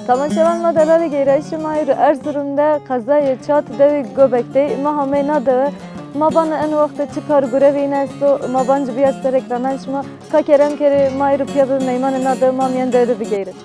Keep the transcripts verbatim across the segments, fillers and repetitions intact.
Temaşevan ma delal, gêrayîşê ma îro Erzurum de, qezayê Çat, dewê Gobek de, ma hamey na dewe. Ma bana en wexte çi kar gurevê îne esto, ma ban ci biya ser ekranan şima. Ka kerem kerê ma îro piya bi meymanê na dewe, ma miyên dewe de bigeyrin.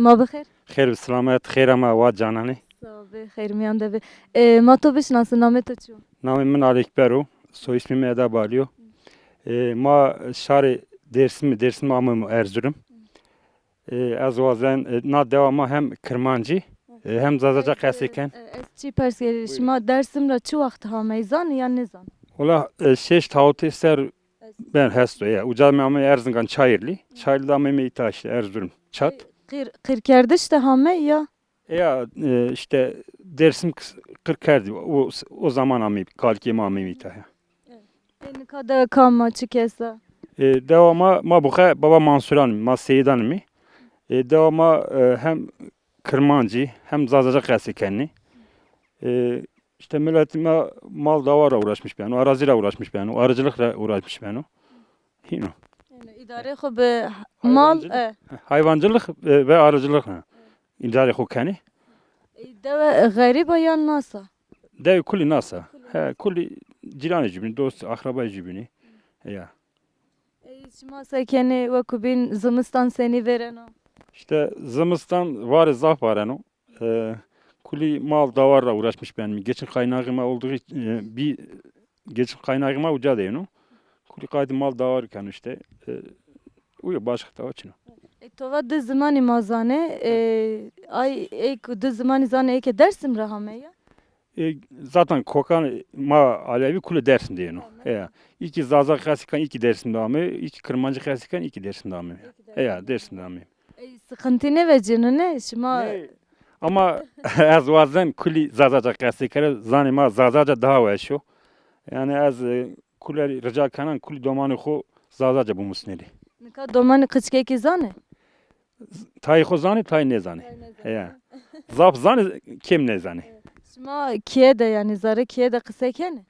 Ma bixêr. Xêr bi silamet, xêra me wa cananê. Sağ ol, xêr miyan de be. E, ma to bişnasin, namê to çi yo? Namê min Alekber o, soyismê min Eda Balî yo. E, ma şarê Dêrsimê, Dêrsimê amim Erzurum. E, ez wazen, e, na dewa ma hem Kirmancî, e, hem Zazaca qesê ken. E, ez çi pers kerî, şima Dersim ra çi wext hamey, zan ya nizan? Wala, e, şeş hawtê ser ben hesto ya. Uca me amê Erzingan Çayırlı. Çayırlı da amê me îta işte Erzurum. Çat. Qir, qirkerdiş de hamey ya? Ya, e, işte Dersim kıs-, qirkerdî. O, o zaman amê, kalikê ma amê me îta ya. Ê, nika de kam a, çi kes a? E, dewa ma, ma buxe baba Mansuran, ma Seyidan mi. E, dewa ma, e, hem Kirmancî, hem Zazaca qesê kenî. E, işte milletî ma mal dawar uğraşmış beno, arazî ra uğraşmış beno, arıcılık ra uğraşmış beno. Hîno. Yani idare xo bi mal, hayvancılık, e, hayvancılık, e, ve arıcılık, ha. İdare xo kenî. E, dewe xerîb a yan nas a? Dew kulî nas a. He, kulî cîranê jî bînî, dost, akrabayê jî bînî. Ya. Ey, şima se kenê, wekû bîn zimistan senî vêreno? İşte zimistan varê zaf vareno. E, kulî mal dawar ra uğraşmış benî. Geçim kaynağı ma olduğu, e, bir geçim kaynağı ma uca de yeno. Kulî qaytî mal dawar keno işte. E, uyo başka tawa çino. E, to va di zimanî ma zane, e, ay ê ku di zimanî zane ê ke Dersim ra hame ya? E, zaten kokan ma Alevi kulê Dersim de yeno. Tamam. He. İki Zaza qesê ken, iki Dersim de ame, iki Kirmancî qesê ken, iki Dersim de ame. İki Dersim. He ya, Dersim de ame. Ey, sıkıntı ne vecîne ne? Şima... Ne? Ama ez wazen kulî Zazaca qesê kere, zanê ma Zazaca daha weş o. Yani ez, e, kulê rica kenan kulî domanê xo Zazaca bimusnelî. Nika domanê qiçkekî zane? Tayê xo zanê, tayê nêzanê. Tayê nêzanê. He ya. Zaf zanê, kêm nêzanê. Şima kiye de, yani zerê kiye de qise kenê?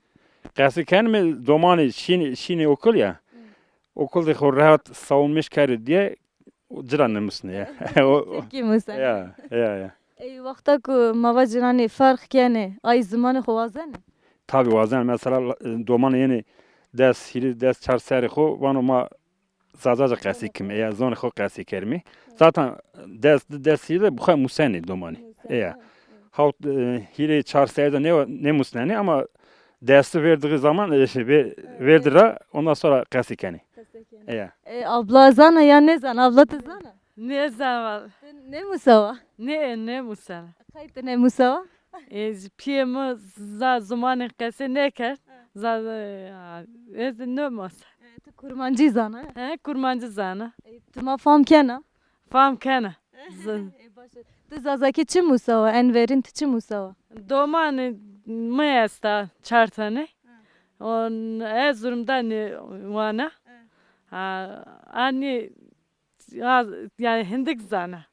Qesê kenê, domanê şînê, şînê okul ya. Hı. Okul de xo rehat savunmiş kerê diye, o cira nemusne ya. O, o. Çekî musene. Ya, ya, ya. Ey, wexta ku ma va ciranê ferq kenê, ay zimanê xo wazenê? Tabi wazen. Mesela, e, domanê yenê des, hîrê, des çar serê xo, vano ma Zazaca qesê kim, ya zonê xo qesê kermî. Zaten des, des hîrê de bi xwe musenê domanê. Musenê. Ya. Hawt, e, hîrê çar serê de ne, nemusnenê ama dersi verdiği zaman, e, şey, ve-, verdi ra, ondan sonra qesê kenê. Qesê kenê. Ya. E, abla zana ya nêzana? Abla tu zana? Nêzana. Tu nêmusawa? Ne, nêmusana. Qey tu nêmusawa? E, ji piyê min za zimanê qesê nêkerd. Ha. Za, e, ez nêmusa. E, tu kurmancî zana? He, kurmancî zana. E, tu ma fam kena? Fam kena. Zin. E, baş e. Tu zazakî çi musawa? En verîn tu çi musawa? Domanê mi esta çar tane. Hı. On Erzurum'da ne wana. Hı. Ha, ani az, yani hindik zana.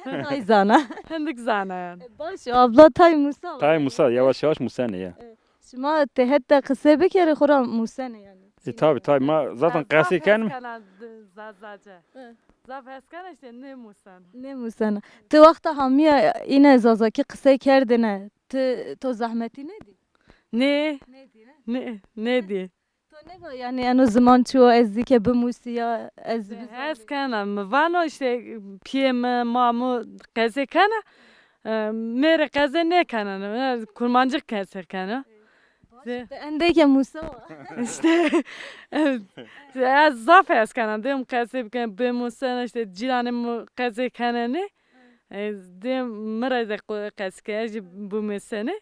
Tay zana. Hindik zana yani. E, baş e, abla tay musawa. Tay musa, yavaş yavaş musene ya. E, şima tê heta qise bikerê xura musene yani. E, tabi, tabi, ma zaten qesê kenî. Zazaca. Hı. Zaf hes kena işte, nêmusena. Nêmusena. Tu wexta hamiya îne zazakî qisey kerdine, tu, to zehmetî nedî? Nê. Nedî, ne? Nê, nedî. To neva yani eno ziman çi yo, ez zî ke bimusî ya, ez zî bizanî? Hes kena, mi vano işte piyê mi, ma mi qesey kena, e, mêrê qesey nêkena, kurmancî qesey kena. Baş e, te endeke musawa. İşte, e, ez zaf hes kena, dêm qesey bikin, bê musena, işte, cîranê mi qesey kenenê. E, dêm mi re de qu-, qesey kene, jî bimusenê.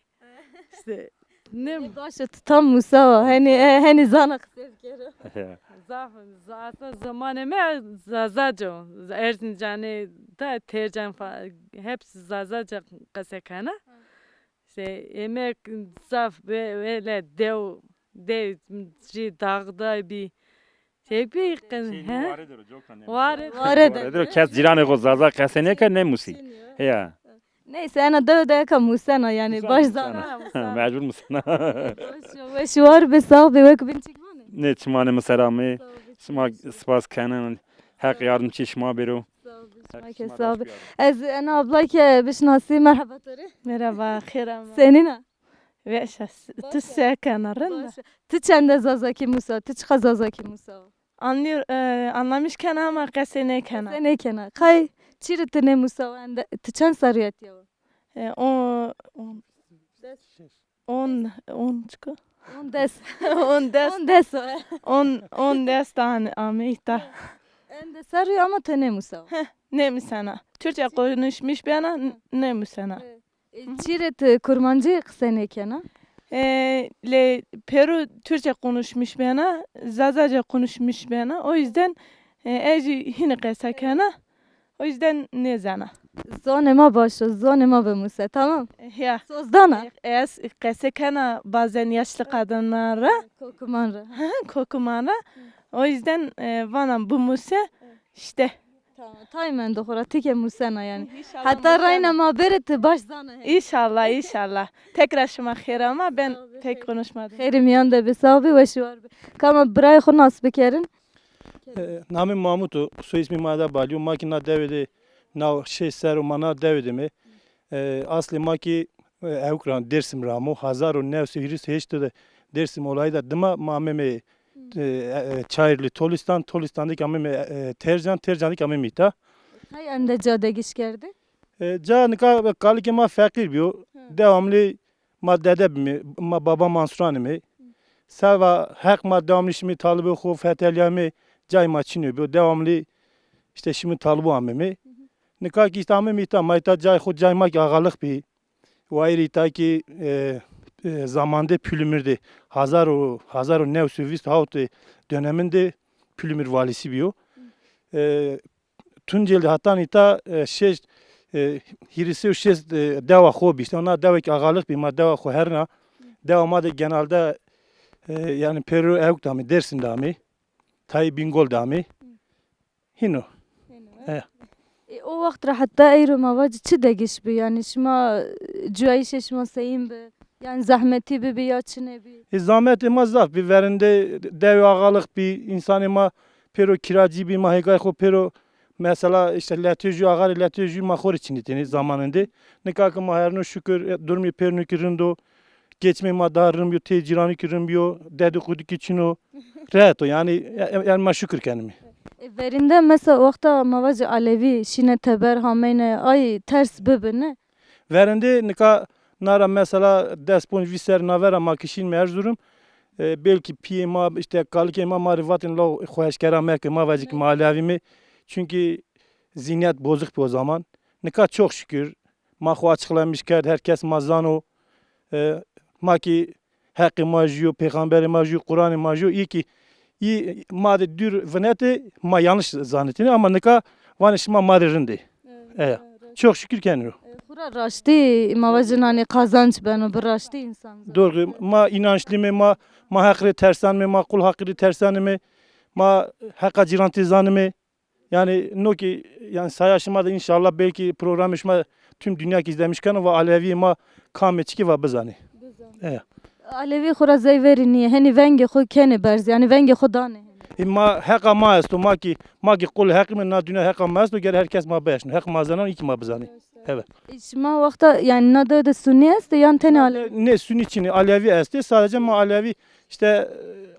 İşte, ne... E, baş e, tu tam musawa, henî, e, henî zana qisey bikero. Ya. Zaf, za-, aslında zimanê me Zazaca o. Erzincanê de Têrcan fa-, hepsi Zazaca qesey kena. İşte, ê me zaf bê-, böyle dew, Dev jî dağda bî. Şey bî qin, Şey, he? Warê dero, coka ne. Warê. Warê de. Warê dero, kes cîranê xwe Zaza qesê neke, ne Musî. Heya. Neyse, ena dev de ka musena, yani Musena, baş musena. Zana. Mecbur musena. Baş, baş war be, sağ be, wek bin çik vane. Ne çimane, min selamê. Sağ ol. Sima spas kenin. Heq yardımçı şima bêro. Sağ ol, Heq şima ke sağ ol. Ez ena abla ke bişnasî, merhaba tori. Merhaba, xêr ama. Senîna? Veşas, tu sekena, rind e? Baş. Tu çende Zazakî musa, tu çiqa Zazakî musa? Anlıyor, e, anlamış kena ama qesê nêkena. Qesê nêkena. Qay, çîrê tu nêmusa ende, tu çend serrî etiya? E, o, on. Des. On, on çika? On des. On des. On des o. On, on des tane ameyta. Ende serrî ama te nêmusa. Heh, nêmusena. Türkçe konuşmuş bena, n-, nêmusena. E, çîrê tu kurmancî qise nêkena? E, lê pêro Türkçe konuşmuş bena, Zazaca konuşmuş bena. O yüzden, e, ez jî hînî qese kena. O yüzden nêzana. Zonê ma baş o, zonê ma bimuse, tamam? E, ya. Sozdana? E, ez qese kena bazen yaşlı kadınlara. Kokuman ra. Kokuman ra. O yüzden, e, vana bimuse, işte. Tamam, tay mendo xora, tike musena yani. İnşallah. Hatta musena. Rayna ma beri ti baş zana he. İnşallah, inşallah. Tekrar şima xêr ama ben pek konuşmadım. Xêrê miyan de be, sağ be, weş war be. Kama birayê xo nas bikerin. E, namê Mahmut o, soy ismî ma da Balyo. Ma ki na devê de, na şeş ser o ma na devê de me. E, aslê ma ki, e, Ewkran, Dêrsim ramo. Hazar û new sed û hîris û heşt de Dêrsim olayî da dima ma ameme, e, e, Çayirli Tolistan, Tolistan de ki ameme, e, Tercan, Tercan de ki ameme îta. Hay ende ca degiş kerde? E, ca nika kalikê ma feqîr biyo. Hı. Devamlı ma dede bime, ma baba Mansuranê me. Seva heq ma devamlı şimi talibê xo fetelya me, cay ma çinê biyo. Devamlı işte şimi talibo ameme. Hı hı. Nika ki işte ameme îta, ma îta cay xo, cay ma ki axalix bi. Wayirî îta ki, e, e, zamandê Pülümür de, hazar û, hazar û new sed û vîst hawt döneminde Pülümür valisi biyo. E, Tunceli hatan îta, e, şeş, e, hîrisê û şeş, e, dewa xo bî. İşte ona dewek axalix bî, ma dewa xo herna. Dewa ma de genelde, e, yani pêro Ewk damê, Dêrsim damê, tayê Bingol damê. Hino. Hino, he? E, o wext re heta eyro ma vacî çi degiş bî? Yani şima, e, cuyayîşê şima seyîn bi? Yani zehmetî bibi ya çi nebî? E, zahmetê ma zaf bî, verinde dew axalix bî, însanê ma pêro kiracî bî, ma hêgay xo pêro mesela işte letê jû, axarê letê jû ma xo rê çinî tenê zamanindê. Nika ki ma herno şukur, e, durumê pêrnû ki rind o, geçimê ma daha rind bîyo, tê cîranû ki rind bîyo, dedî qudî ki çin o, rehet o yani, ya-, yani ma şukur kenimê. E, verinde mesela wexta ma vacî Alevî şîne teber hameyne, ay ters bibi ne? Verindê nika nara mesela des ponc vîst ser navera ma kişîn me Erzurum. E, belkî piyê ma, işte kalikê ma, ma rê vatin law xwe eşkera meke, ma vecik ma alevî me. Çünkü zihniyet bozuk bir o zaman. Nika çok şükür ma xwe açıklamış kerd, herkes ma zano. E, ma ki heqê ma jû yo, pêxamberê ma jû yo, Qur'anê ma jû yo, iyi ki, iyi ma de dûr vinetê, ma yanlış zanetine ama nika vanê şima ma rê rindê. Evet, evet. Çok şükür keniro. E, xura raştî ma vacî nanê kazanç beno, bi raştî insan zan. Doğru, ma inançlî me, ma, ma heq rê tersan me, ma qul haqî rê tersanê me, ma heqa cîran tê zanime. Yani no ki, yani saya şima de inşallah belki programê şima tüm dünya ki izlemiş keno ve Alevî ma kamê çikî va bizanê. Bizanê. E. Alevî xura zey verî niye, henî vengê xo kenê berz, yani vengê xo danê. E, ma heqa ma esto, ma ki, ma ki qul heqî me, na dünya heqa ma esto, gere herkes ma beşno. Heq ma zanan, iki ma bizanê. Evet. E, şima wexta yani na dew de Sunî estê yan tenê Alevî? Ne Sunî çinî, Alevî estê. Sadece ma Alevî işte, e,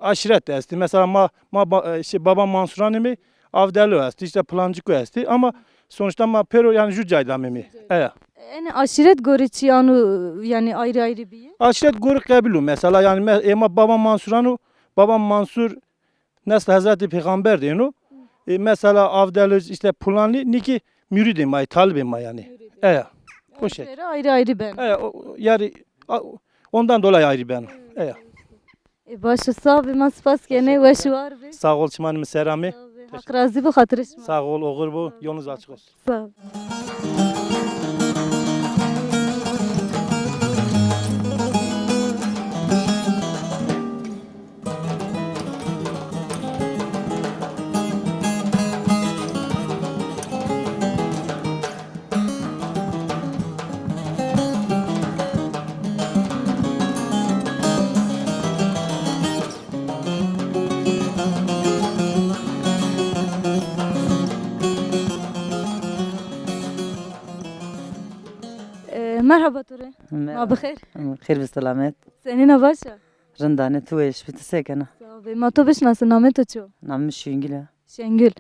aşiret estê. Mesela ma, ma ba-, e, şey, baba Mansuranê me, Avdelo est, işte Plancıko est. Ama sonuçta ma pêro yani ju cayda meme. Eya. Yani aşiret gorî çi anu yani ayrı ayrı bir? Aşiret gorî qebil o mesela yani me-, ê ma baba Mansuran o, baba Mansur nesl Hazreti Peygamber de eno. E, mesela Avdelo işte Pulanlı niki müridê ma, talibê ma yani. Eya. O şey. Ayrı ayrı ben. Eya, o, yani a-, ondan dolayı ayrı ben. Eya. E, baş e, sağ be, ma spas kenê, weş û war be. Sağ ol, çiman min seramê. Sağ be, Haq razî be, xatirê şima. Sağ ol, oxir bo, yolunuz açık olsun. Sağ ol. Merhaba Ture. Merhaba. Ma bixêr. Xêr bi selamet. Senî ne, baş e? Rindane tu weş bi, tu sekena? Sağ ol. Ma to bişnasin, namê to çi yo? Namê min Şengül e. Şengül.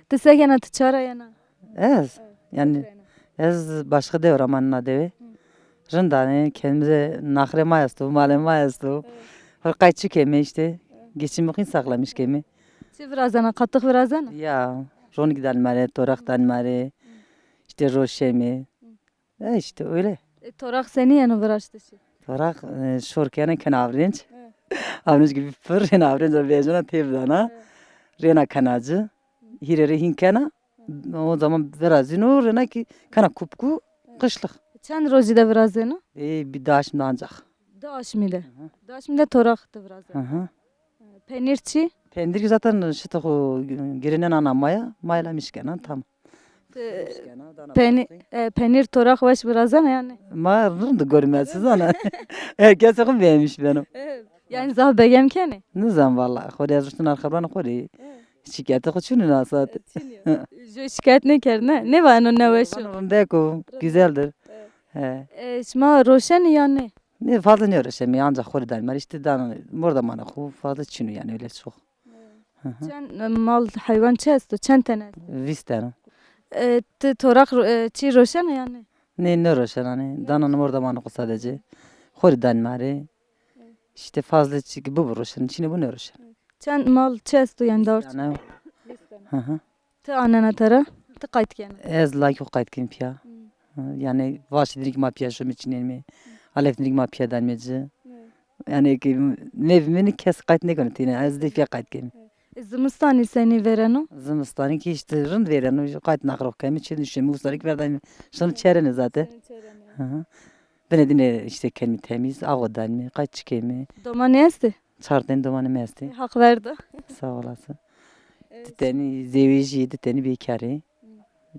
Tu sekena, tu çara yena? Ez? Yani ez başka devra manna deve. Rindane kendimize nahre ma esto, male ma esto. Hoy qayt çıkeme işte. Geçim yok, sağlamış kemi. Çi virazena, qatık virazena? Ya, ronik dan mare, torak dan mare. İşte roşemi. E, işte öyle. E, torak senî yeno viraştişî? Torak, e, şorkene ken avrenç. Avrenç gibi pir, ken avrenç vejena tevdana. Rena kanacı. Hirere hin kena. O zaman virazino rena ki kana kupku kışlık. Çend rojî de virazeno? E, bir daşım da ancak. Du aşmî de. Du aşmî de torak de virazeno. Penîr çi? Penîr zaten şita xo girinen ana maya, mayla mişkena, tamam. Te-, peni-, e, penîr torak weş virazena yani? Ma rind görmez, siz ana. Herkes xo beğenmiş benim. Yani zaf begem keni? Nizam valla. Xo de yazmıştın arxabran xo de. Şikayete xo çün nasat. Jo şikayet ne kerne? Ne var, no ne weş o? Rindeko, güzeldir. He. E, şima roşeni yani? Ne fazla ne roşemi, ancak xo de dalmar. İşte dan, mordamanı xo fazla çinu yani öyle çok. Çend, e, mal, hayvan çi esto? Çend tane esto? Vîst tane. E, ti torak ro-, e, çi roşena yani? Ne, ne roşena ne. Dana ne morda mano sadece. Xori dan mare. İşte fazla çi ki bu roşen, çine bu ne roşen. Çend mal çi esto yani dawr? Yani. Vîst tane. Hı hı. Ti anena tera, ti qayt kena? Ez laki xo qayt kin piya. Hı, yani vaş dinik ma piya şo mi çinen mi. Alef dinik ma piya dan mi ci. Yani ki nev mini kes qayt ne konu tine. Ez de piya qayt kin. E, zimistanî senî vêreno? Zimistanî ki işte rind vêreno. Qayt naqroq kemi çi düşemi ustarik verdan. Şunu çereni zaten. Hı hı. Bine dine işte kemi temiz, ava dan mi, qayt çıkemi. Domanî estî? Çar tane domanî mi estî. Hak verdi. Sağ olasın. Evet. Di tenî zewî jî, di tenî bêkarî.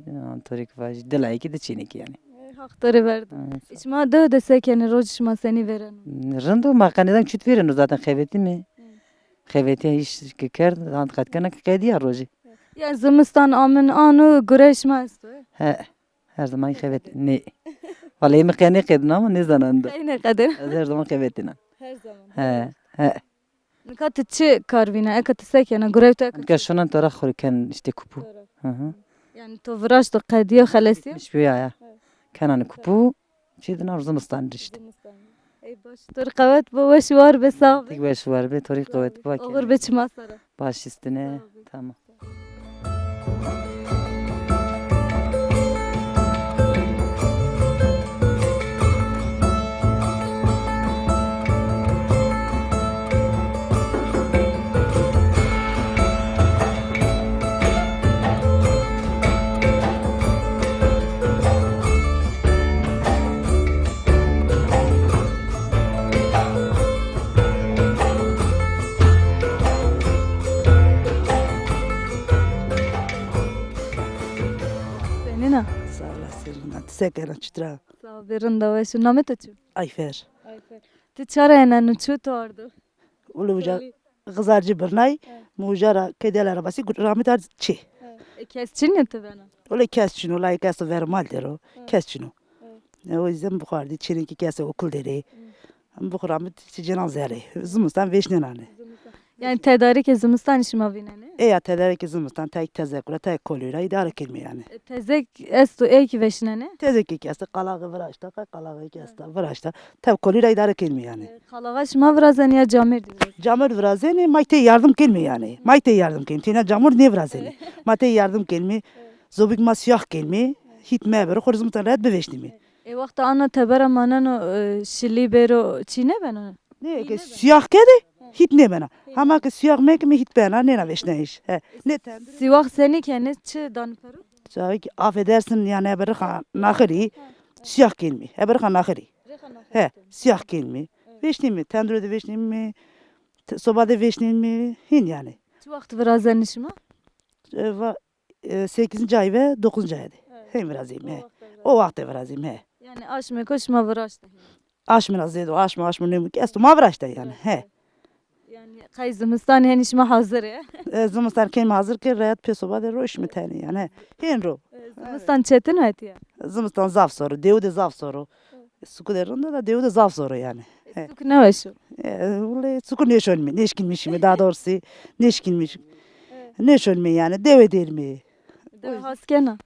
Hı. Antorik vaj, dilayekî di çênekî yani. E, Hak to rê verdi. Evet, sağ ol. Şima de de sekene, roj şima senî vêreno? Rind o, ma qenêdan çut vêreno zaten xevetî mi. Hı. Xevetî iş ki kerd, han qetkene ki qediya rojî. Yani zimistan amin ano gure şima esto, e? He. Her zaman xevet ne. Vallahi mi qenê qedin ama ne zananda. Qey ne qedin? Ez her zaman xevetina. Her zaman. He, he. Nika tu çi kar vîne? Eka tu sekena? Gurev tu eka? Nika şonan tora xurken işte kupu. Tora. Hı hı. Yani to viraşto qediyo xelesiyo? Miş ya ya. Evet. Kenan kupu. Çi dina zimistan işte. Zimistan. Ey baş. Tor qewet bo, weş war be, sağ be. Tik weş war be, tori qewet bo. Oxir be çima sara. Baş üstüne. Sağ ol. Tamam. Senîna? Sağ olasın. Sekena çitra. Sağ ol, rinda weş. Namê to çi? Ayfer. Ayfer. Ti çara ena nu çu to ardo? Ulu uca Xizarcı birnay, he, mucara kedela rabasi ramita çi. He. E, kes çin ne ti bena? Öyle kes çin, öyle kes vermal dero. He. Kes çin o. He. E, o yüzden bu kadar çinki kes okul deri. Hı. Em bi xwe re mit çi cênan zerê. Zimistan vêşnenane. Zimistan. Yani tedarikê zimistan şima vînenê? E ya tedarikê zimistan tek tezek û tek kolî re îdare kirmî yani. E, tezek esto ê ki veşnenê? Tezekê ki esto qalaxê viraşta, qey qalaxê ki esto viraşta. Tev kolî re îdare kirmî yani. E, qalaxa şima virazenê ya camêrdî virazenê? Camêrd virazenê, may tê yardım kirmî yani. May tê yardım kirmî. Tîna camêrd nêvirazenê. Ma tê yardım kirmî. Zobik ma siyah kirmî. Hît me bir, xwe zimistan rehet bivêşnîmî. E, wexta ana tebera maneno, e, şilî bêro çî nebeno? Ne, ke siyah kede, hît nebena. Hema ke siyah mekime hît bena, nêna veşneyîş. He. Ne tendurî. Siyah senî kene, çi dan pero? Siyah ki affedersin yani, ebe rixa naxirî, siyah kelmî, ebe rixa naxirî. He, siyah kelmî. Veşnîmî, tendurê de veşnîmî, t-, soba de veşnîmî, hîn yani. Çi wext virazenî şima? E, va-, e, sekizinci ay ve dokuzuncu ayda. Evet. Hem virazîm, he. O wexta virazîm. O wexta virazîm, he. Yani aşmê ku şima viraşte. Aşmina zêdo, aşma, aşma nêmû ki esto ma viraşte yani, he. Yani qey zimistan henî şima hazir e? E, zimistan kêm hazir kir, reyat pê soba de roşmî tenê yani, he. Hên ro. E, zimistan çetin hetiye? Zimistan zaf sor o, dew de zaf sor o. Suku de rind e da, dewe de zaf zor e yani. E, He. Suk ne weş o. E, wele suku nêşonmê, nêşkînmişîme daha doğrusu, nêşkînmiş. E. Nêşonmê yani, dewe dêrmê. Dewe has kena.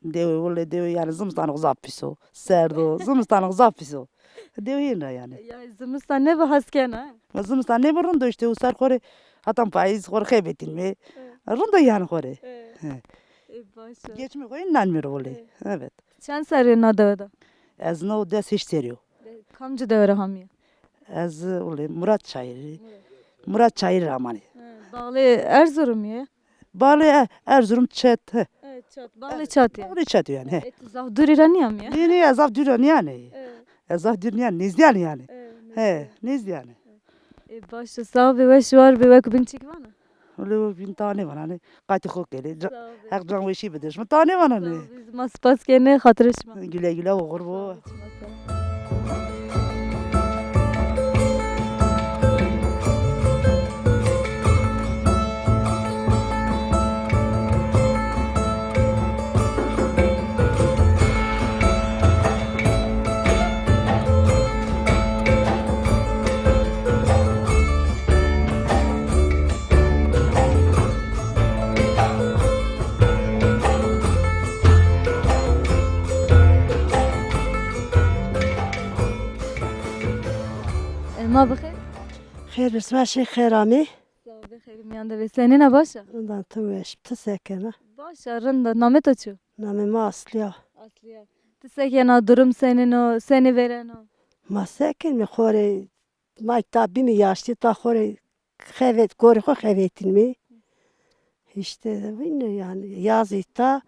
Dewe, wele dewe yani zimistan zaf pis o, serd o, zimistan zaf pis o. Dewe hîn re yani. Ya zimistan ne bi has kena. Ma zimistan ne bi rind o işte, û ser xorê, hatan payîz xorê xebetînmê. E. Rind e yani xorê. E. He. E, baş e. Geçimê xwe hîn nanmê wele. E. Evet. Çend serrî na dewe de? Ez no des hişt serî yo. De, kamci dewe re hamiye? Ez, wele, Murat Çayırı. Murat. Murat Çayırı amanî. He, bağlı Erzurum ye? Bağlı, e, Erzurum Çat, he. Evet, Çat. Bağlı Çat ye. Bağlı Çat yani, he. E, tu zaf dûrî re niyamiye? Nê, nê, ez zaf dûrî re niyanê. Evet. Ez zaf dûrî niyanê, nêzdî yanê yani. Evet, He, nêzdî. Nêzdî yanê. E, baş e, sağ be, weş war be, wek binçik vana. Wele wek bin tanê vana, ne? Qatî xo kelê. Ca-, Sağ ol. Heq can weşî bide. Şima tanê vana ne? Sağ ol, biz ma spas kene, xatirê şima. Güle güle oxir bo. Sağ ol, şima sağ ol. Ema bixêr. Xêr bi siva şê xêr amî. Sağ ol, bixêr miyan de be. Senîna baş e? Ondan tu weş, tu sekena. Baş e, rind e. Namê to çi? Namê ma Asliya. Asliya. Tu sekena, durum senîn o, senî vêreno? Ma sekin mi xorê, ma ta bî mi yaştî, ta xorê xevet, gorî xo xevetîn mi. İşte wîn yani yazî ta,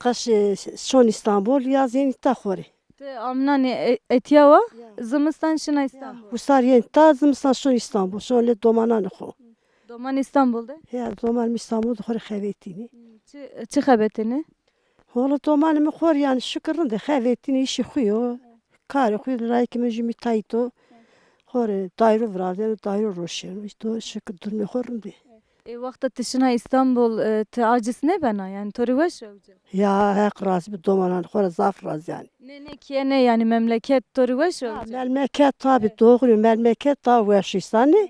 qış, e, şon İstanbul, yazî ta xorê. Ti amnanê e-, etiya wa? Ya. Zimistan şina Ya, İstanbul. Husar yên ta zimistan şon İstanbul, şon lê domanan xo. Doman İstanbul de? Ya, doman İstanbul de xorê xevetînî. Çi, çi xebetînî? Wala domanê min xor yani şikir rind e, xevetînî, işî xo yo. Karê xo yo, layikê min jî müteahhît o. Xorê dayro virazeno, dayro roşeno. İşte o şikir durumê xo rind e. Ê, wexta tu şina İstanbul, e, tu aciz nebena? Yani to rê weş e uca? Ya, Heq razî bi domanan xo re zaf razî yani. Nê, nê, kiye nê, yani memleket to rê weş e Ya, uca? Memleket tabi, Evet. Doğru, memleket daha weş insanı.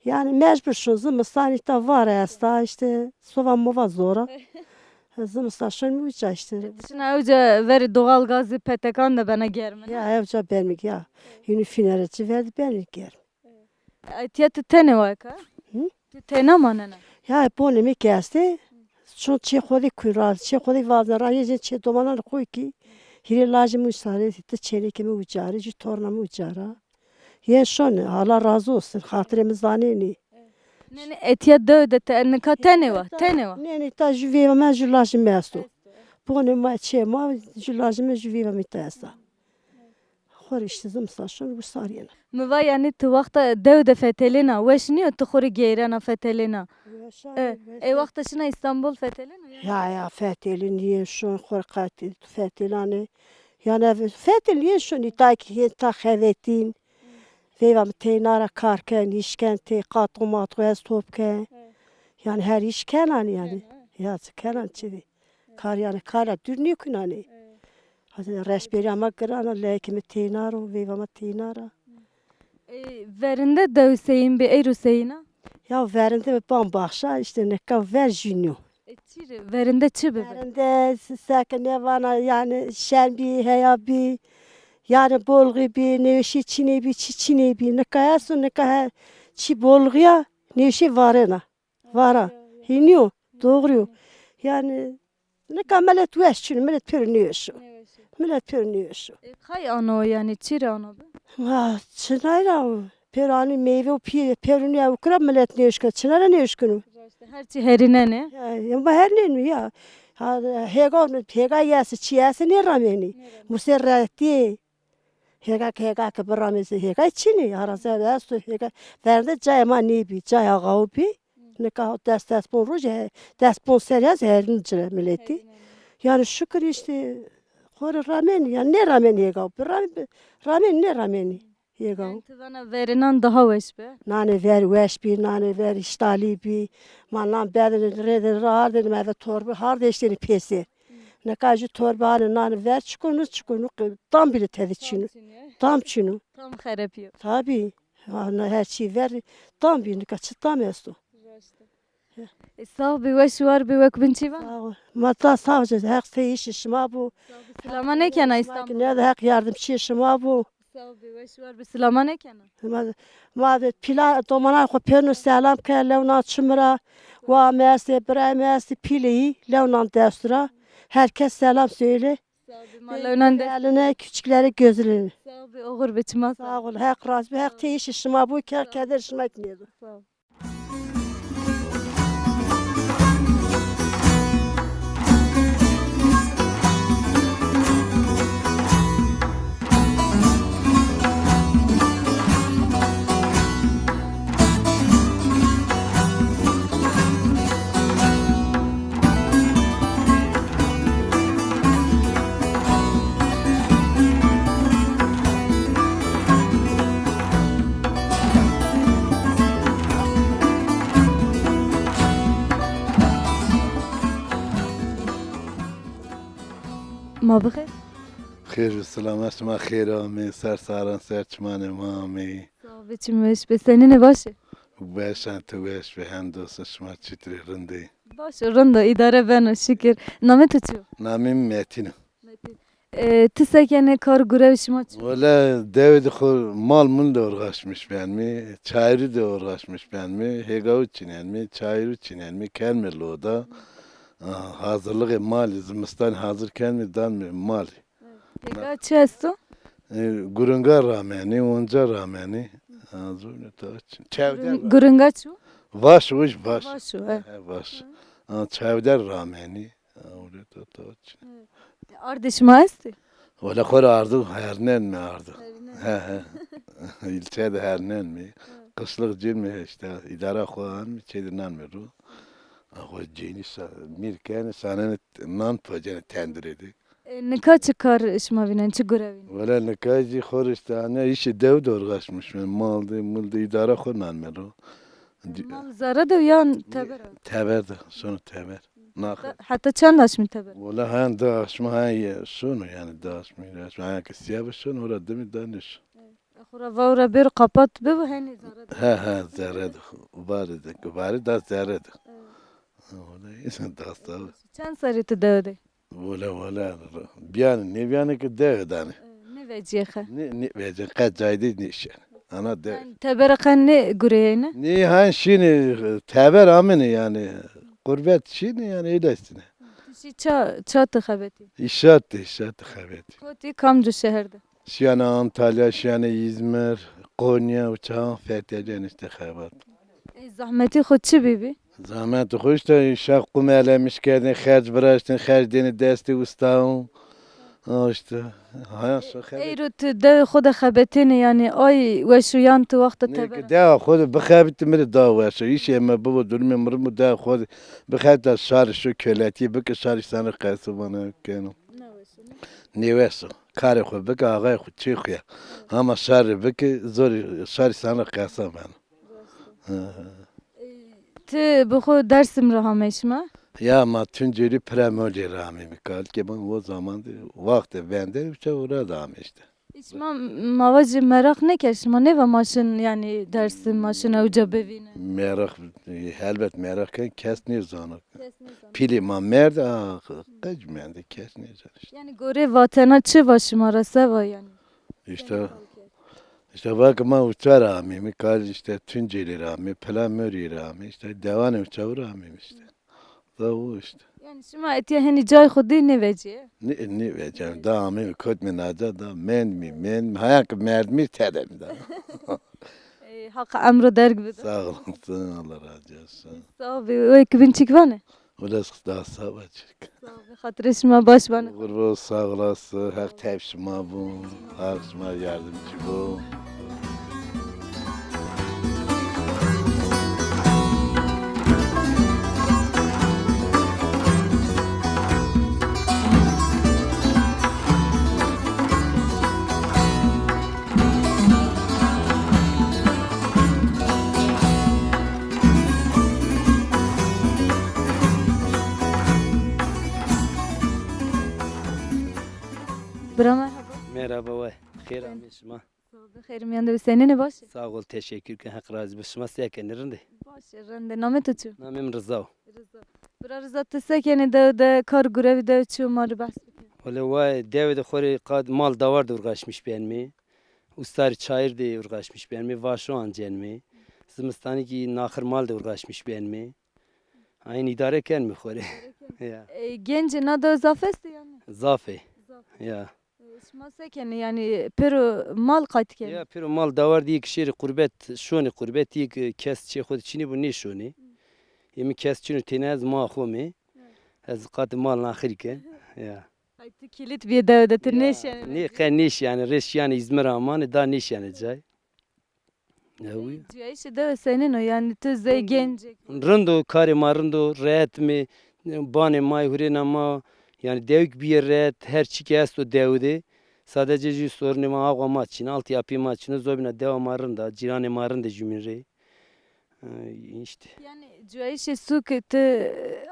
Yani mecbur şu zimistanî ta var esta, işte sova mova zora. Zimistan şon mi uca işte. Şina uca verî doğal gazî petekan de bena germ, ne? Ya, evca bermik ya. Yünü finere çi verdi bermik germ. Etiya tu tenê weka? Hı? Tu tena manena? Ya, bonê mi keste. Çon çê xwedê kuyra, çê xwedê vazera, yê çê domanan xo ki. Hîrê lajê mi sare, ti çênekê mi ucara, jî torna mi ucara. Yên şon, Allah razı olsun, xatirê min zanênî. Nê, nê, etiya dew de te, nika tenê wa, tenê wa. Nê, nê, ta jû vêva me, jû lajê me esto. Bonê ma, çê ma, jû lajê me, jû vêva me te esta. Xor işte zimistan şon, wisa riyena. Mi va yani tu wexta dew de fetelêna, weş nîyo tu xorî geyrena fetelêna? Weş E, e, weş e. Wexta şina İstanbul fetelêna ya? Ya, ya, fetelîn yên şon, xor qatî fetelane. Yani ev fetelîn yên şon, îtay ki yên ta xevetîn. Veyva mi teyna ra kar ken, îş ken, tê qatro matro ez top ken. Evet. Yani her îş kenan yani. Ken, evet. Ya, çi kenan çi vê. Kar yani kara dûr nêkunanê. Evet. Hadi reşbêriya me girana, leyekê mi têna ro, veyva me têna ra. E, verinde dew seyîn bî, eyro seyîna? Ya verinde bi bambaxşa, işte nika ver jî nîyo. E, çi rê? Verinde çi bibe? Verinde s-, seke nêvana, yani şen bî, heya bî, yani bolxî bî, nêweşî çinê bî, çi çinê bî. Nika esto, nika he, çi bolxiya, nêweşî varena. Vara. Hînî yo. Doğru yo. Yani nika milet weş çin, milet pêro nêweş o. Milet pêro nêweş o. E, kay ano yani, çi rê ano bi? Ha, çinay ra o. Pêro anî meyve û pî, pêro nê ew kira milet nêweş kir. Çinay ra nêweş kir. Her çi herînenê. Ya, ya, ma her nênû ya. Ha, hêga, hêga yesi, çi yesi nêramenî. Musê retiyê. Hêga ke, hêga ke biramêze, hêga çinê, araze esto, hêga verinde cayê ma nêbî, cayê axawo bî. Nika des, des pon roj, he, des pon serî ez herîn ci re miletî. Yani şükür işte, xo rê ramenî, yani nêramenî hêga. Bi ram-, bi ramenî nêramenî hêga. Yani tu vana verênan daha weş be? Nanê ver weş bî, nanê ver îştalî bî. Ma nan bedin rêdin, ardin, me ve torbi, hardê iştênî pêsê. Neka jî torbe anî nan ver çikûn, çikûn, tam bîle tevî çînû. Tam çînû. Tam xerepî yo. Tabî. Ana her çî ver tam bî, nika çi tam esto. Raşt e. E, sax bî, weş û war bî, wek bin çî van? Sağ ol. Ma ta sağ ol, Heq seyîşê şima bû. Sax bî, silama nekena Îstanbul. Ne de Heq yardımçı şima bû. Sax bî, weş û war bî, silama nekena. Ma, ma ve pîla domanan xwe pêrno selam ke, lewnan çimira, wa me estê, birayê me estê, pîleyî, lewnan destura. Herkes selam söyle. Sax bî, ma lewnan dest. Eline, küçükleri gözüne. Sax bî, oxir bî, çima sax. Sağ ol, Heq razı bî, Heq teyîşê şima bû, ke keder şima etmeydi. Sax ol. Ma bixêr. Xêr û silamet, şima xêr amê, ser saran, ser çimanê ma amê. Sax bî, çim weş bê. Senînê, baş î? Weş e, tu weş bî, hemdolsun, şima çitirî, rind î? Baş û rind o, îdare beno, şikir. Namê tu çi yo? Namê min Metîn e. Metîn. E, ti se kenê, kar gure şima çi? Wele dewê de xwe mal mul de uğraşmış ben mi, çayırı de uğraşmış ben mi, hêgawu çînen mi, çayırı çînen mi, ken mi loda. Aa, hazırlığı mali, zimistan hazır ken mi, dan mi mali. Hêga çi esto? E, gurunga ramenî, onca ramenî. Aa, zor ne ta çi. Çevde. Gurun-, gurunga çi? Vaş, uj vaş. Vaş o, e. He, vaş. Aa, çevde ramenî. Ewlê to to çi? Ardê şima estê? Wele xwe re ardu hernen mi ardu. Hernen. He, he. İlçe de hernen mi? Hı. Kışlık cin mi işte, idara xwe an mi, çê de nan mi ru. Xwe cênî sa-, mîr kenî sanenê nan pocene tendurê de. E, nika çi kar şima vînen, çi gure vînen? Wele nika jî xwe re işte, hani işi dew de uğraşmış mi? Mal de, mul de, idara xwe nan mi ru. Mal zere de yan teber e? Teber de, şunu teber. Naxir. Heta çend aşmî teber? Wala hen da aşma hen ye, şunu yani da aşmî, aşma hen ke siya be şunu, ora demi daniş. Xura va ora bir kapat be bu heni zere de. He, he, zere de. Ubare de, ubare da zere de. Evet. Wala insan da sağ. Çend serî tu dewe de? Wala, wala. Biyan, ne biyan ki dewe dane. Ne veciye xe? Ne, ne veciye, qet cayde ne işe. Ana de. Yani tebere qen ne gureyene? Ne han şini, teber amene yani. Qurbet şini yani, öyle istine. Tu şî ça, ça tu xebetî? İşat, işat xebetî. Kotî, kamcu şehir de? Şiyane Antalya, şiyane İzmir, Konya, uçağın Fethiye'den işte xebat. E, zahmetî xwe çi bîbî? Zahmet xwe işte, şev qum elemiş kerdin, xerc biraştin, xerc deni desti ustaun. Ha işte, hayat şu xebet. Eyro tu dewê xwe de xebetêne, yani ay weşuyan tu wexta Ne teber ki dewa xwe de bixebit mi de da weşo. İş eme babo, durumu mırımı dewa xwe de bixebit şar şu köletiye, bike şar sana qesu bana keno. Ne weşo. Nêweso. Karê xwe bike, axayê xwe çê xwe ye. Hema şerê bike, zorî şerî sana qesa beno. Hı hı. Ti bi xwe Dersim re hamê şima? Ya ma Tuncelî Premolî re hamê mi kalkê min o zaman de, wextê bende uça ora da hamê işte. Şima mava jî meraq neke, şima nêva maşin yani Dersim maşin ewca bivîne? Meraq, helbet meraq ken kes nêzano. Kes nêzano. Pîlê ma merd a, qec mende, kes nêzano işte. Yani gorê vatena çi va şima re, se va yani? İşte, işte bak ma uçar amî, mi kal işte Tuncelî re amî, Plamörî re amî, işte dewanê uçağı re amî işte. Da o işte. Yani şima etiye henî cay xwe dî nêveciye? Ne, nêveciye. Da amî kot mi naca da mend mi, mend mi. Haya ki merd mi tede mi da. Ey, Haq emro derg bide. Sağ olasın, Allah razı olsun. Sağ ol. Wê ki bin çik vane? Wala da sava çik. Sağ ol. Xatirê şima baş bane. Gurbo sağ olasın. Haq tev şima bû. Haq şima yardımcı bû. Bira merhaba. Merhaba we. Xêr amê şima. Sağ ol, xêr miyan de senîne, baş e? Sağ ol, teşekkür ke, Heq razî bo. Şima se kenî, rind e? Baş e, rind e. Namê tu çi? Namê min Riza. Riza. Bira Riza, tu se kenî, dew de kar gurevî dew çi û ma re behs bike. Wele we dew de xorê qad mal dawar de uğraşmış benmê. Ustar çayır de uğraşmış benmê. Vaşo ancenmê. Zimistanî ki naxir mal de uğraşmış benmê. Aynı idare kenmê xorê. Ya. E, gencê na dew zaf est yani? Zaf e. Zaf. Ya. E, şima se kenî yani, pêro mal qayt kenî? Ya, pêro mal dawar diye ki şêrî qurbet, şonê qurbet, diye ki kes çê xwe de çinî bu nêşonê. Yê min kes çin û têne ez ma xwe me. Evet. Ez qat mal naxirî ke. Ya. Ay tu kilit bîye dew de tu nêşenî. Nê qe nêşenî, rêş yani İzmir amanê da nêşenî cay. Ew. Cuyayîşê dewe senîn o, yani tu zey gencek. Rind o, karê ma rind o, rehet me, banê ma, hurêna ma, yani dewik bîye rehet, her çi ki esto dew de. Sadece jî sorunê ma, awa ma çin, altyapî ma çin, zobîna dewa ma rind a, cîranê ma rind e jûmîn rê. Ee, işte. Yani cuyayîşê sûk tu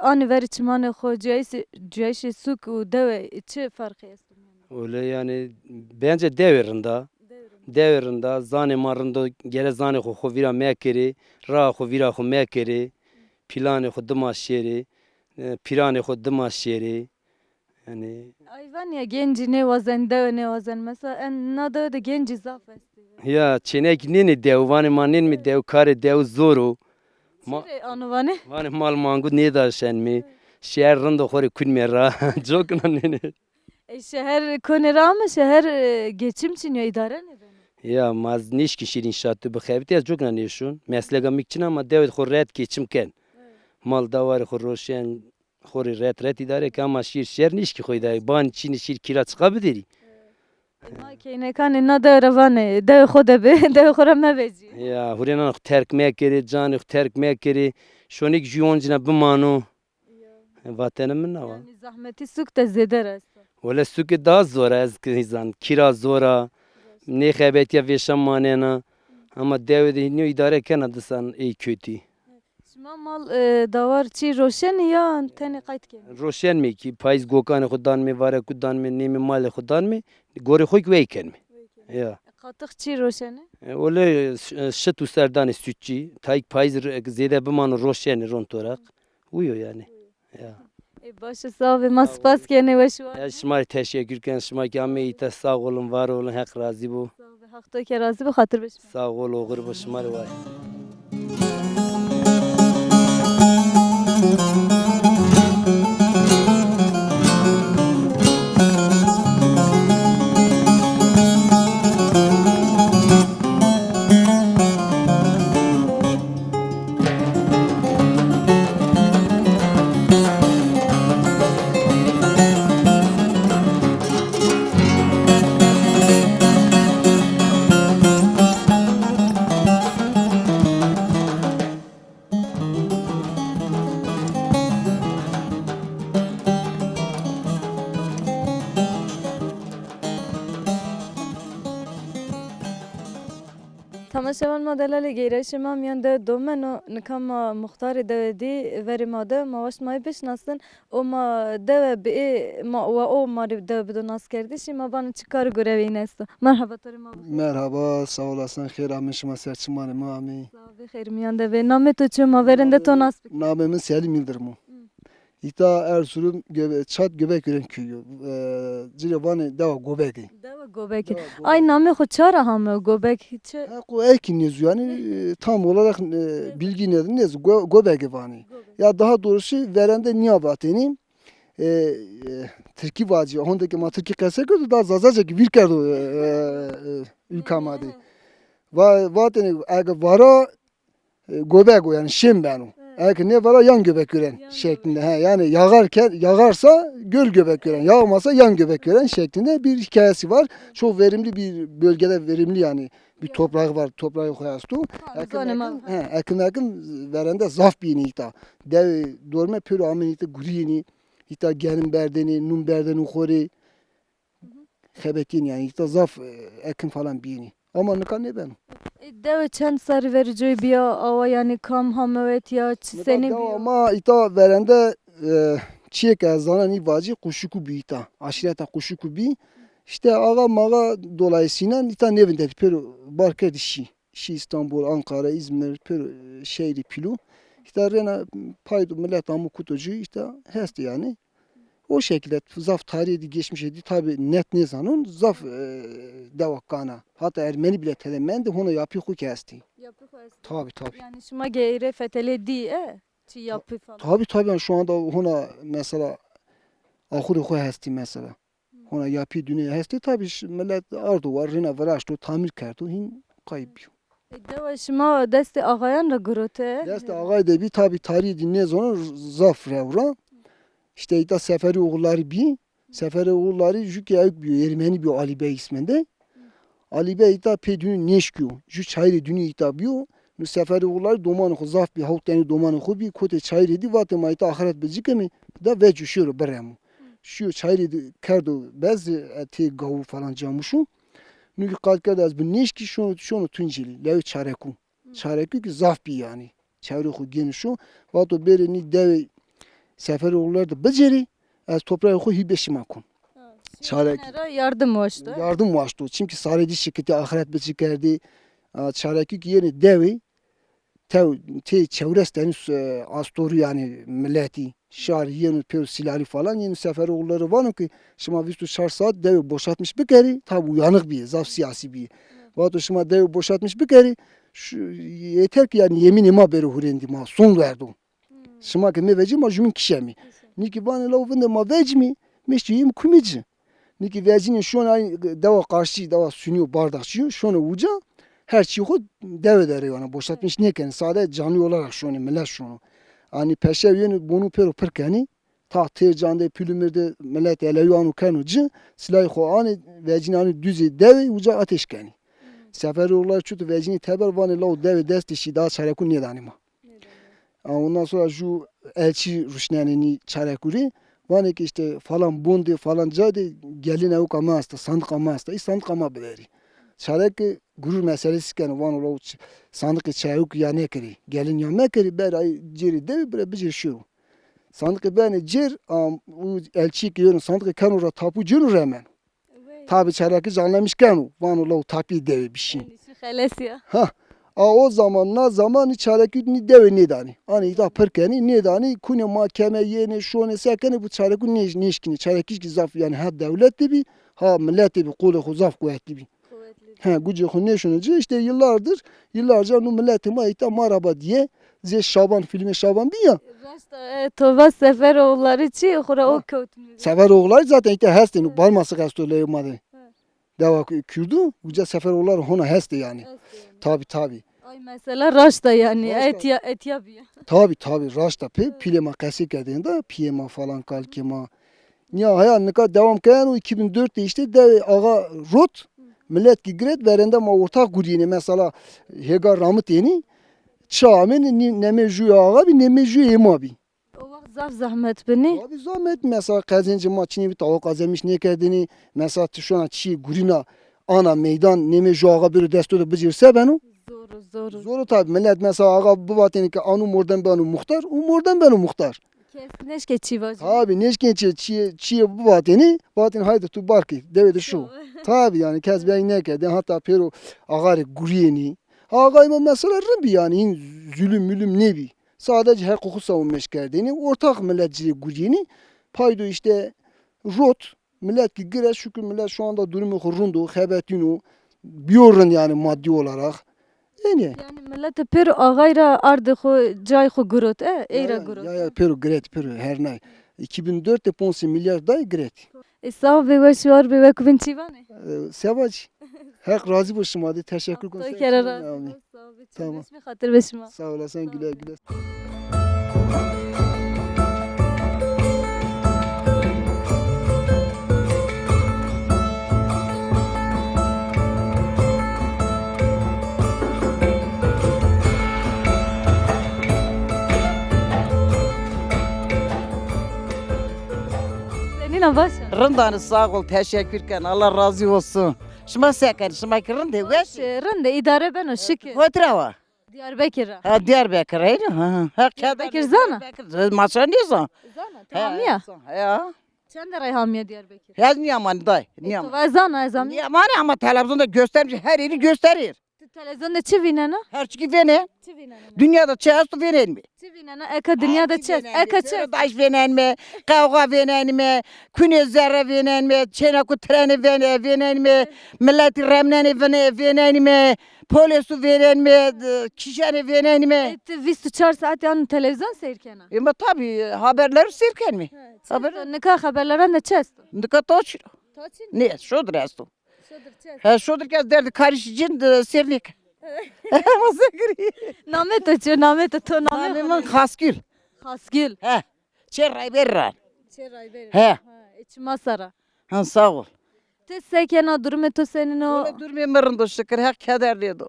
anî verî çimanê xwe, cuyayîşê, cuyayîşê sûk û dewe çi ferqê esto? Öyle yani, bence dewe rinda. Dewe rinda. Dewe rinda, zanê ma rindo, gere zanê xwe xwe vîra mekerê, raha xwe vîra xwe mekerê, planê xwe dima şêrê, e, pîranê xwe dima şêrê. Yani. Ay van ya gencî nêwazen, dewe nêwazen. Mesela en na dewe de gencî zaf estê. Ya, çênek nênê dew, vanê ma nênmê dew, karê dew zor o. Ma-, çi rê ano vanê? Vanê mal mangu nêdaşen me. Şeher rindo xorê kun me ra. Cokna nênê. E, şeher konê ra ama şeher, e, geçim çin ya, idare nêbeno. Ya, ma ez nêşkî şîr înşaat tu bixebitî, ez cokna nêşon. Mesleka mik çin ama dewê xwe rehet geçim ken. Evet. Mal dawarê xwe roşen, xorê ret ret îdare ke, ama şîr şer nîşkî xwe îdare. Ban çînî şîr kîra çiqa bidirî. E, ma keynekanê na dewe re vanê, dewe xwe de be, dewe xwe re mevecî. Ya, hurênan xwe terk mekerê, canê xwe terk mekerê. Şonik jû oncine bimano. Ya. Vatene min nawa. Yani zahmetî sûk de zêde resta. Wele sûkê daha zor e, ez ki zan. Kîra zor a. Nêxebetiya vêşa manena. Ama dewe de hînî îdare kena disan ê kötî. Şima mal, e, dawar çi roşenî ya tenê qayt kenî? Roşenmê ki, payîz gokanê xwe danmê, vareku danmê, nêmê malê xwe danmê, gorê xwe ki wey kenmê. Wey kenî. Ya. Qatix çi roşenî? E, ole, e, şit û serdanê sütçî, tayîk payîz re-, zêde bimano roşenê ron toraq. Uyo yani. Ya. Ê, baş e, sağ be. Ma spas kenê we şiwa. Ez şima rê teşekkür ken, şima ki amê îta, sağ olun, var olun, Heq razî bo. Sağ be, Heq to ke razî bo, xatir be şima. Sağ ol, oxir bo, şima rê wa. Temaşevan ma delalê, geyrayîşê ma miyan dew Domen o, nika ma muxtarê dewê dî verê ma de, ma waşt ma yê bişnasin û ma dewe bi ê ma, wa o ma rê dewe bido naskerdişî, ma bana çi kar û gurevê yîn esto. Merhaba, to rê ma bixêr. Merhaba, sağ olasın, xêr amê şima ser çimanê ma amê. Sağ ol, xêr miyan de be. Namê to çi, ma verên de to nas bikin. Namê min Selim Yıldırım o. Hı. Îta Erzurum, Göbe-, Çat Göbekören köyü. Ee, cilê vanê dewa Gobekê. Dewa Gobekê. Dewa Gobekê. Ay namê xwe çara hame Gobek? Çi? Ha, ku ekî nêzû yani, e, tam olarak, e, bilgi nedir, nêzû, Go-, Gobekê vanê. Gobek. Ya daha doğrusu verende niya vatênî, e, e, Tirkî vacî, hondeke ma Tirkî qese kerdo, da Zazacekî vîr kerdo, e, e, e, ülka ma de. Va-, vatênî, ege vara, e, Gobek o, yani şên beno. He. Eke nêvara yan Göbeküren şeklinde. He, yani yağarken, yağarsa göl Göbeküren, yağmasa yan Göbeküren şeklinde bir hikayesi var. Çok verimli bir bölgede, verimli yani bir toprağı var, toprağı koyastu. Ekim, ekim, he, ekim, ekim verende zaf bînî îta. Dev dorme pêro amên îta gurînî, îta genim berdênî, nûn berdênî xorê. Xebetîn yani, îta zaf, e, ekim falan bînî. Ama nika nêbeno. E, dewe çend sarî verî coy biya awa, yani kam hamewet ya, çi senî biya? Nika dewa ma îta verende, e, çiyê ke ez zanen î vacî Quşuku bî îta. Aşîreta Quşuku bî. İşte axa maxa dolayısıyla îta nevinde pêro bar kerdî şî. Şî İstanbul, Ankara, İzmir, pêro, e, şehrî pîlû. Îta rêna pay do millet amû kuto cû îta hestî yani. O şekilde zaf tarihê dî geçmişê dî tabi net nêzanon zaf, e, dewa kana. Hatta Ermenî bile tede mende hona yapî xo ki hestî. Yapî xo hestî. Tabi tabi. Yani şima geyrê fetelê dî e? Çi yapî falan. Tabi tabi yani şu anda hona mesela axurê xo hestî mesela. Hona yapî dunê hestê tabi ş-, millet ardo war rêna viraşto tamir kerdo hîn kayb bîyo. E, dewa şima destê axayan re girote? Destê axayê de bî tabi tarî dî nêzono zaf rew ra. İşte îta Seferî oğulları bî. Seferî oğulları jû ki ewk bîyo, Ermenî bîyo Alî Bey isminde. Alî Bey îta pê dunî nêşkiyo. Jû çayirê dunî îta bîyo. Nu Seferî oğulları domanê xo zaf bî, hewt tenî domanê xo bî, kotê çayirê dî, vatê ma îta axiret bi cikemê, da vecû şêro biremo. Şiyo çayirê dî kerdo bez, e, tê gawû falan camuşu. Nu ki qal kerdo ez bi nêşkî şono, şono Tuncelî, lewê Çarekû. Çarekû ki zaf bî yani. Çayirê xo gêniş o. Vato bêrê nî dewê Seferî oğulları da bicerî, ez toprayê xo hî bê şima kon. Ha, Çarek- Nera yardım waşto. Yardım waşto. Çimkî sarê dî şikitî axiret bi çi kerdî. A, Çarekû ki yenê dewê tew tê çewres tenî s-, astorî yani milletî. Şar yeno pêro silahlı falan yeno Seferoğulları vano ki şima vîst û çar saat dewê boşaltmış bikerî, tabi uyanık bîye, zaf siyasî bîye. Vato şima dewê boşaltmış bikerî, şu, yeter ki yani yemînê ma bêro hurêndî ma, son verdo. Şima ki mevecî ma jûmin kişemî. Nîkî vanê law vinde ma vecimî, meştî yem kumî ci. Nîkî vecînê şona dewa qarşî, dewa Sunî û Bardakçî yo, şona uca, her çî xo dewe de rêwana, boşaltmış nêkenî, sade canlî olarak şonê, millet şono. Anî peşew yeno bonû pêro pir kenî, taxtê candê pîlûmir de millet elewi ano keno ci, silahê xo anê, vecînê anî duzê dewê, uca ateş kenî. Seferoğulları çû tu vecînê teber vanê law dewê destê şî daha Çarekû nêdanê ma. A, ondan sonra jû elçî ruşnenê nî Çarekûrê, vanê ki işte falan bondê, falan cadê gelin ewka ma esta, sandıqa ma esta, î sandıqa ma biderî. Çarek gurur meselesi keno, vano law ç-, sandıqê çayok ya nekirî, gelin ya mekerî, ber ay cêrê dewê bire bicêr şiro. Sandıqê bene cêr, am, û elçî ki yeno sandıqê keno ra tapu cêno remen. Wey. Tabi Çarekî canlemiş keno, vano law tapî dewê bişîn. Yani şu xeles ya. Ha. A o zaman, na zamanî Çarekî nî dewê nêdanî. Anî îta pir kenî, nêdanî, kunê ma keme, yenê, şonê, se kenê, bu Çarekû nêş-, nêşkînê. Çarekî ki zaf, yani ha dewlet de bî, ha millet de bî, qolê xo zaf quwetlî bî. Quwetlî. He, gucê xo nêşonê ci, işte yıllardır, yıllarca nu milletê ma îta maraba diye, zê Şaban, filmê Şaban bî ya. Raşta, e, tova Seferoğulları çi, xora o Ha. kewtmî. Seferoğulları zaten îta hestê, nu He. Balmasık esto leyê ma de. He. Dewa Kü-, Kürdu, uca Seferoğulları hona hestê yani. Hestê yani. Tabi, tabi. Ay mesela raşta yani, Raşta. Etiya, etiya bî. Tabi, tabi, raşta pê, He. Pîlê ma qesê kerdên de, pîyê ma falan, kalkê ma. Niya haya nika devam keno, iki bin dört de işte dewê axa rot, millet ki giret, verende ma ortak guriyene, mesela hêga ramit ênî, çi amên, nî-, nemê jû axa bî, nemê jû ê ma bî. O wext zaf zehmet binî. Abi zahmet, mesela qezencê ma çinî bî, tawa qazemiş nêkerdinî, mesela tu şona çi gurîna ana meydan, nemê jû axa bêro desto de bicêr se beno? Zor o, zor o. Zor o tabi, millet mesela axa bivatêne ki anu mordem beno muxtar, û mordem beno muxtar. Kes neşke çî vajî. Tabi, neşke çi, çi, çi bivatêne, bivatêne haydi tu barkê, dewê de şo. Tabi yani kes bey nekerde, hatta pêro axarê guriyênî. Axay ma mesela rind bî yani, hîn zulüm mülüm nebî. Sadece heqû xwe savunmiş kerdêne. Ortak millet cirê guriyêne. Paydo işte rot. Millet ki gire, şükür millet şu anda durumu xwe rind o, xebetîn o. Biyo rind yani maddi olarak. Yani. Yani millet pêro axay ra ardê xwe, cay xwe girot, e, ey ra girot. Ya, ya, pêro giret, pêro her nay. iki bin dört de ponc sed milyar day giret. E, sağ be, weş war be, wek bin çî vanê? E, Sevac. Heq razî bo şima de, teşekkür kon. Toy kere razî bo, sağ be. Tamam. Çimeşmê xatir be şima. Sağ olasın, güle güle. Senîna baş e? Rindan sağ ol, teşekkür ken. Allah razı olsun. Şima se ken, şima ki rindê, weş? Rindê, idare beno, şikir. Hotra wa? Diyarbekir ra. Ha, Diyarbekir ra, ha, ha. Ha, Diyarbekir zana? Diyarbekir, maça nîzan. Zana, tamam ya. He, ya. Çend de reyhamiye Diyarbekir? Ez niyaman day, E, niyaman. Tu ez zana, ez zan. Niyaman ama televizyonda göstermiş, her yeri gösterir. Tu televizyonda çi vînena? Her çiki vêne. Çi vînena? Dünyada çi esto vênen mi? Çi vînena? Eka dünyada çi est? Eka çi est? Daş vênen mi? Qewga vênen mi? Kunê zerre vênen mi? Çêna ku treni vêne, vênen mi? Milletî remnenê vêne, vênen mi? Polisû vênen mi? Kişenê vênen mi? E, tu vîst û çar saet yan televizyon seyr kena? E, ma tabii haberleri seyr ken mi? Haber- Nika haberleran de çi esto? Nika taçî. Taçî? Ne, şodir esto. Şodir çi esto? He, şodir kes derdi karışıcın de seyr nek. Masa gri. Name to çi? Name to, to name Name min Xaskül. Xaskül. He. Çê Rayber ra. Çê Rayber. He. Ha, e, çi masara. Ha, sağ ol. Te sekena, durumê to senino? Wala durumê min rindo şikir, Heq keder lê do.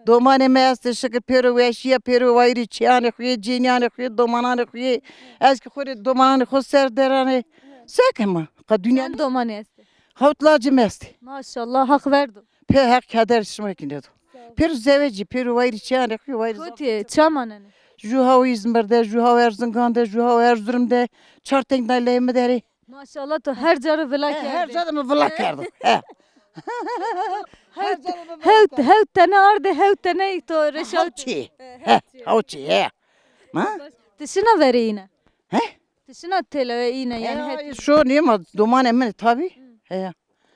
Domanê me estê şikir, pêro weşiya, pêro wayirî çiyanê xuyê, cêniyanê xuyê, domananê xuyê. Ez ki xurê domananê xo ser deranê. Sekema, qa dünya. Çend domanê estê? Hawt lacê me estê. Maşallah, Heq verdo. Pê Heq keder şima ki nedo. Pêro zewecî, pêro wayirî çiyanê xuyê, wayirî. Kotiyê, ça manenê? Ju haw Îzmir de, ju haw Erzingan de, ju haw Erzurum de, çar teng na leyê mi derê. Maşallah, tu her cara vila kerdî. He, her cara min vila kerdo. He. Hewt, hewt, hewt tene ardê, hewt tene to reşa. Hewt çi? He, hewt çi, he. Ma? Tu şina verê îne? He? Tu şina têlewe îne, yani he, hep. Şo nîma domanê min tabi. He.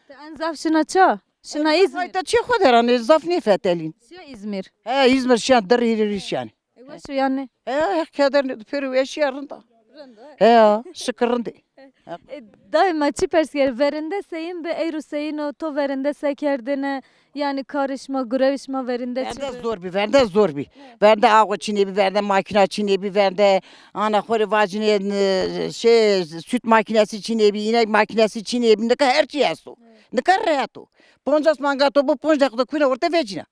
Tu en zaf şina ça? Şina Îzmir. Hayta çi xo deran, zaf nêfetelîn. Şiya Îzmir. He, Îzmir şiyan, dir hîrî şiyan. E, weş o yani. He, Heq keder ne, pêro weşiya rinda. Rinda. He ya, şikir rindê. E, daima çi pers ger, verinde seyin bi, eyro seyino, to verinde se kerdine, yani karişma, gurevişma verinde çi? Verinde zor bi, verinde zor bi. Verinde awa çinê bi, verinde makina çinê bi, verinde ana xorê vacine, e, şey, süt makinesi çinê bi, inek makinesi çinê bi, nika her çi esto. Nika rehet o. Poncas manga to bu, ponc dakika kuyna orta vecina.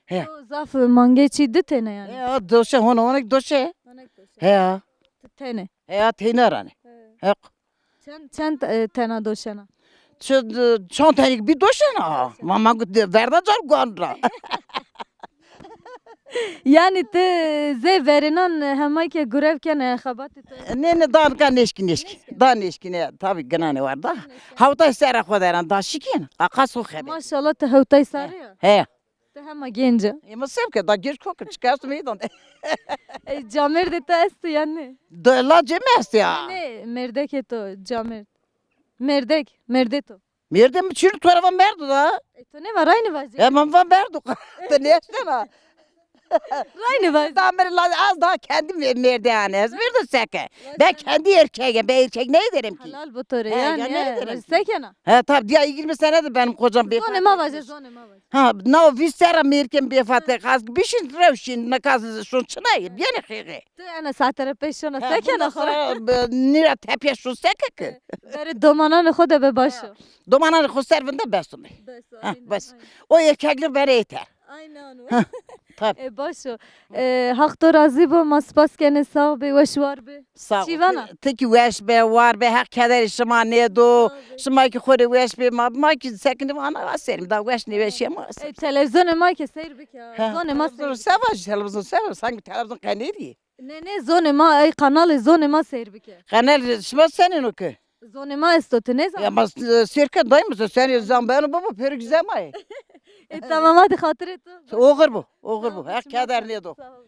He. He. O zaf mangê çî di têne yani. He, o doşe, hona, hona doşe. Hona doşe. He. Ti têne. He, têne rane. He. He. Çend, çend, e, tena doşena? Çi, çend tenik bir doşena? Ma, ma verda car guan ra. Yani ti zê verinan hema ke gurev kene xebatê te? Ne, ne, dan ka neşki, neşki. Neşki. Dan neşki ne, tabi ginane var da. Neşki. Hawtay sera xo deran, da şikin. Aqas xo xebe. Maşallah, ti hewtay sarı ya. He. Te hema genc e. Ema sebke da geç kokim, çıkarsın meydan de. E, camêrdê te esto yani? Da la cem est ya. Ne, mêrdekê to, camêrd. Mêrdek, mêrdê to. Mêrdê mi çin, tu rava merdo da. E, to ne va, raynî vajî. E, man va merdo. Te ne estena. Raynî vajî. Da mer la, az daha kendi me-, mêrdê ane. Ez merdo seke. Ben kendi erkeğim, ben erkek ne ederim ki? Halal bu to rê. He, yani, ya ne ederim ki? Sekena. He, tabi, diya yirmi senedir benim kocam beyefendi. Zonê ma vaje, zonê ma vaje. Ha, na o vîst serra mêrkên bêfate, qas bişin rewşin, ne qas şun çinayê, biyene xêxê. Tu ene saete re pêş şuna. He, sekena bundan xo. Sonra, be, nira tepya şun seke ki. Berê domananê xo de be baş o. Domananê xo ser vinde bes o me. Bes o, ha, aynen, bes. Aynen. O erkekler bere yeter. Aynen o. Ha, tabi. E, baş o. E, Haq to razî bo, ma spas kene, sağ be, weş war be. Sağ ol. Çîvana. Ti, ti ki weş be, war be, Heq kederê şima nêdo. Sağ ol. Şima ki xo rê weş be, ma, ma ki sekinî vana aserim, da weş nêweşiye ma aserim. E, televizyonê ma ki seyr bike. Ha, zonê ma seyr bike. Seva jî televizyon seva, sanki televizyon qenerî. Ne, ne, zonê ma, ey kanalê zonê ma seyr bike. Kanal şima senên o ki? Zonê ma esto, ti nêzan? Ya ma s-, sêr ke dayê mi, sen ê zan beno baba, pêro güzel ma ye. E, tamam, hadi xatirê tu. Oxir bu, oxir bu. Sağ ol, Heq keder nêdo. Sağ ol.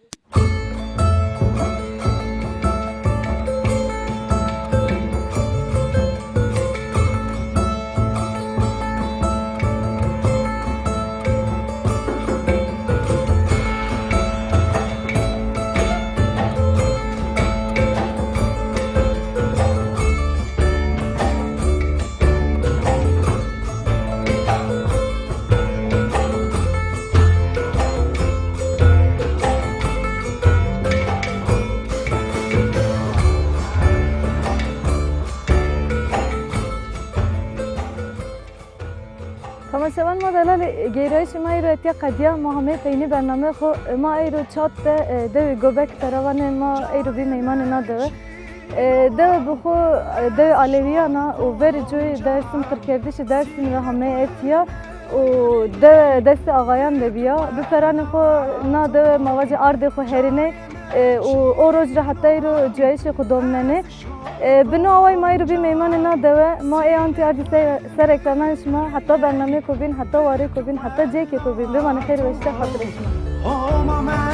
Temaşevan ma delalê, gêrayîşê ma îro etiya qediya, ma hamê peynî bernameyê xo, ma îro çat de, e, dewê Gobek peravanê ma îro bî meymanê na dewe. E, dewe bi xo, e, dewê Alewiyan a û verê coyê Dersim, qirkerdişê Dersim ve hamê etiya û dewe destê axayan de bîya. Bi peranê xo na dewe ma vacê ardê xo herênê, e, û o roj re heta îro cuyayîşê xo domnenê. Bi nû awayî mayî rû bî meymanê na dewe, ma ê antî ardî ser, ser ekrananê şima, heta bernameyê ku bîn, heta warê ku bîn, heta cihekê ku bîn, bimane xêr û weşî de xatirê şima.